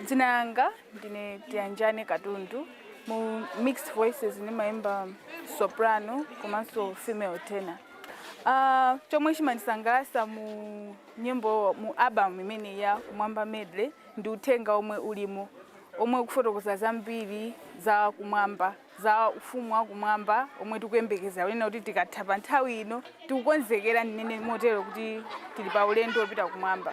Dzina langa ndine Tiyanjane Katundu. Mu Mixed Voices ndimayimba soprano komanso female tenor. Chomwe chimandisangalatsa mu nyimbo, mu album imene ya Kumwamba Medley, ndi uthenga omwe ulimo, omwe ukufotokoza zambiri za kumwamba, za ufumu wa kumwamba omwe tikuyembekeza wena kuti tikatha pa nthawi ino, tikukonzekera, ndinene motero, kuti tili pa ulendo wopita kumwamba.